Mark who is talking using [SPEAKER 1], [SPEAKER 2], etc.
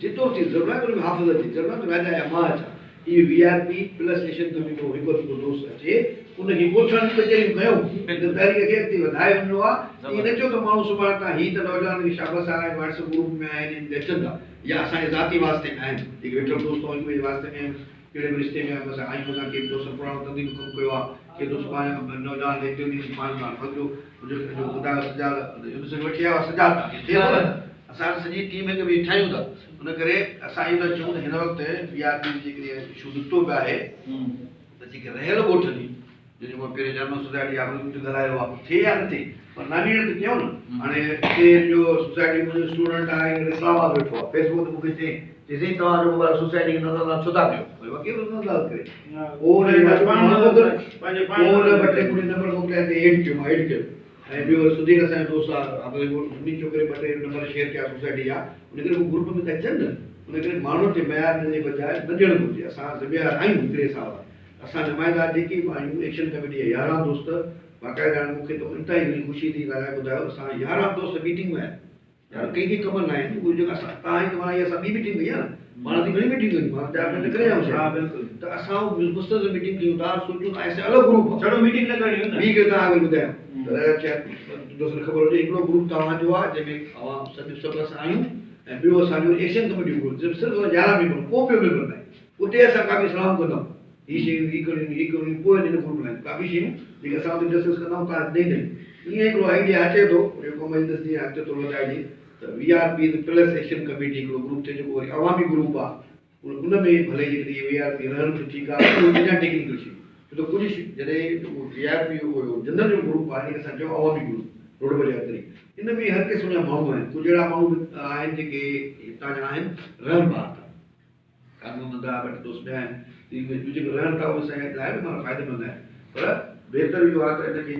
[SPEAKER 1] جيترو ٿي ضرور ناهي ته ان ۾ حافظ اچي، ضرور ناهي ته راجا يا مان اچان. اهو V R P plus action committee جو هڪ اڌ ڪو دوست اچي، ان کي ڳوٺاڻن جون ڪچهريون ڪيون، هن تحريڪ کي اڳتي وڌائي وڃڻو آهي. ائين نه چئو ته ماڻهو سڀاڻي تان هي ته نوجوانن کي شابس آهي واٽس ايپ گروپ ۾ آهن ۽ اچن ٿا يا اسان جي ذاتي واسطي ۾ آهن، جيڪي ويٺل دوست آهن هڪ ٻئي جي واسطي ۾ آهن. ڪهڙي به رشتي ۾ مثلا آهيون اسان ڪي دوستن پراڻو تنظيم ڪم ڪيو آ ڪي دوست پاڻ نوجوان ايڪٽو به پاڻ پاڻ فضلو جو خدا جو سجاد يونس کي وٺي آيو آ سجاد تان ٿئي ٿو نه اسان سڄي ٽيم هڪ ٻئي ٺاهيون ٿا ان ڪري اسان اهو ٿا چئون ته هن وقت بي آر پي جيڪڏهن اشو نڪتو به آهي ته جيڪي رهيل ڳوٺ جي جو جيڪو پهرين جرمن سوسائٽي آ انهن ته ڳالهايو آ ٿئي يا نه ٿئي پر ناميئڙ ته ڪيون نه هاڻي هتي جو سوسائٽي منهنجو اسٽوڊنٽ آ هينئر اسلام آباد ويٺو آ فيس بڪ تي مونکي چيائين چي سائين توهان جو موبائل سوسائٽي کي نظر انداز ڇو ٿا ڪيو ڀئي مان ڪيئن نظر انداز ڪري پوء ان جي ماڻهو موڪل پوء ان ٻه ٽي مونکي نمبر موڪليا چي ايڊ ڪيو مان ايڊ ڪيو ۽ ٻيو وري سڌير اسان جو دوست آ انهي ڇوڪري ٻه ٽي نمبر شيئر ڪيا سوسائٽي جا ان ڪري هو گروپ ۾ ته اچن نه ان ڪري ماڻهن تي ميار ڏيڻ جي بجاء نه ڏيڻ گهرجي اسان ذميوار آهيون هڪڙي حساب سان اسان نمائندا جيڪي به آهيون ايڪشن ڪميٽي جا 11 دوست باقاعده هاڻي مون کي ته انتهائي گهڻي خوشي ٿي ڳالهائي ٻڌايو اسان 11 دوست ميٽنگ ۾ آهن يار ڪنهن کي ڪم نه آهن اهي جيڪا اسان تان هي معنيٰ هي اسان ٻي ميٽنگ ڪئي آهي نه معنيٰ اسين گهڻي ميٽنگ ڪيون معنيٰ چار پنج ڪري آيا
[SPEAKER 2] ها بلڪل
[SPEAKER 1] ته اسان مسلسل ميٽنگ ڪيون ٿا سوچون ٿا اسان الڳ گروپ آهي
[SPEAKER 2] ڇڙو ميٽنگ نه ڪرڻي هئي نه
[SPEAKER 1] ٻي کي تان اڳ ٻڌايو ته شايد دوستن کي خبر هجي هڪڙو گروپ توهان جو آهي جنهن ۾ اوهان سڀ سڀ اسان آهيون ۽ ٻيو اسان جو ايشين ڪميٽي گروپ جنهن ۾ صرف 11 ميمبر ڪو ٻيو ميمبر ناهي اتي اسان ڪافي صلاحون ڪندا آهيون هي شيون هي ڪرڻيون هي ڪرڻيون پوء هن گروپ لاء ڪافي شيون جيڪي اسان اتي ڊسڪس ڪندا آهيون تان ڏئي ڏئي ائين هڪڙو آئيڊيا اچي ٿو اهو ڪم اڄ ڏسجي اڳتي ٿورو وڌائجي ته V R P plus action committee هڪڙو گروپ ٿئي جيڪو وري عوامي گروپ آهي ان ۾ ڀلي جيڪڏهن اهي وي آر پي رهن ته ٺيڪ آهي اهو اڃا ٽيڪنيڪل شيون ڇو ته ڪجهه شيون جڏهن وي آر پي اهو جنرل جو گروپ آهي ان کي اسان چئون عوامي گروپ روڊ بجاء تري ان ۾ هر قسم جا ماڻهو آهن ڪجهه اهڙا ماڻهو به آهن جيڪي هتان جا آهن رهن ٻاهر ٿا قانون مند آهي ٻه ٽي دوست ٻيا آهن جيڪي رهن ٿا اهي اسان جي لاء به معنيٰ فائديمند آهن پر بهتر اهو آهي ته ان کي.